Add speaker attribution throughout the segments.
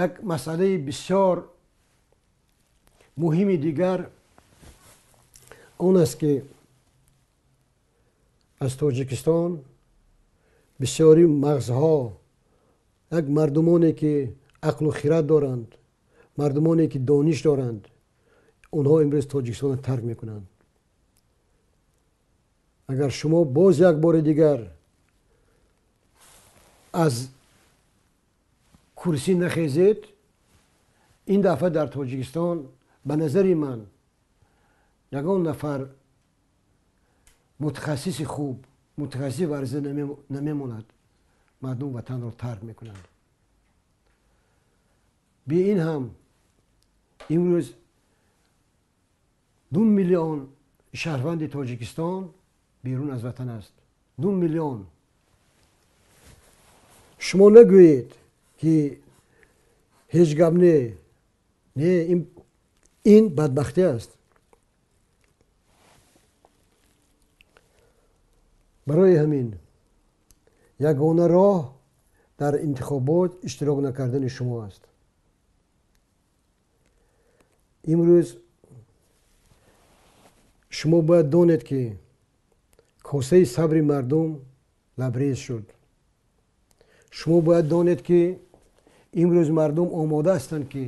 Speaker 1: Як масъалаи бисёр муҳими дигар он аст, ки аз Тоҷикистон бисёри мағзҳо, як мардумоне ки ақлу хирад доранд, мардумоне ки дониш доранд, онҳо имрӯз Тоҷикистонро тарк мекунанд. Агар шумо боз як бори дигар аз курсӣ нахезед, ин дафъа дар Тоҷикистон ба назари ман ягон нафар мутахассиси хуб, мутахассиси варзида намемонад. Мардум ватанро тарк мекунанд. Би ин ҳам имрӯз 2 миллион шаҳрванди Тоҷикистон берун аз ватан аст. 2 миллион. Шумо нагӯед, ки ҳеҷ гап не. Не, ин бадбахтӣ аст. Барои ҳамин ягона роҳ дар интихобот иштирок накардани шумо аст. Имрӯз шумо бояд донед, ки косаи сабри мардум лабрез шуд. Шумо бояд донед, ки имрӯз мардум омода ҳастанд, ки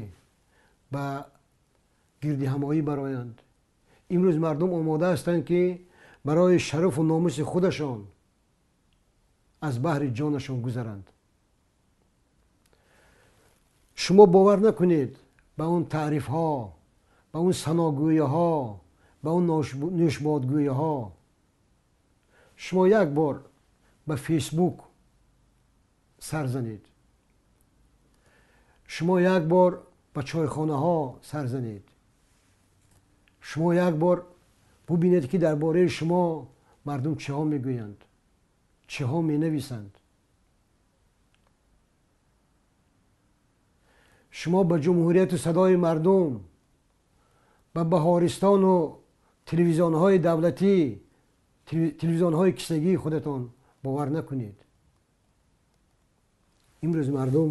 Speaker 1: ба гирдиҳамоӣ бароянд. Имрӯз мардум омода ҳастанд, ки барои шарафу номуси худашон аз баҳри ҷонашон гузаранд. Шумо бовар накунед ба он таърифҳо, ба он саногӯиҳо, ба он нӯшбодгӯиҳо. Шумо як бор ба Фейсбук сар занед, шумо як бор ба чойхонаҳо сар занед, шумо як бор бубинед, ки дар бораи шумо мардум чиҳо мегӯянд, чиҳо менависанд. Шумо ба Ҷумҳурияту садои мардум, ба Баҳористону телевизионҳои давлатӣ, телевизионҳои кисагии худатон бовар накунед. Имрӯз мардум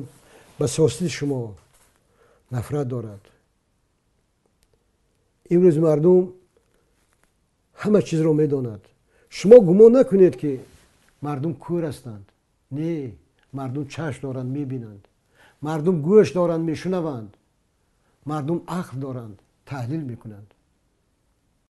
Speaker 1: ба сиёсати шумо нафрат дорад. Имрӯз мардум ҳама чизро медонад. Шумо гумон накунед, ки мардум кӯр ҳастанд. Не, мардум чашм доранд, мебинанд. Мардум гӯш доранд, мешунаванд. Мардум ақл доранд, таҳлил мекунанд.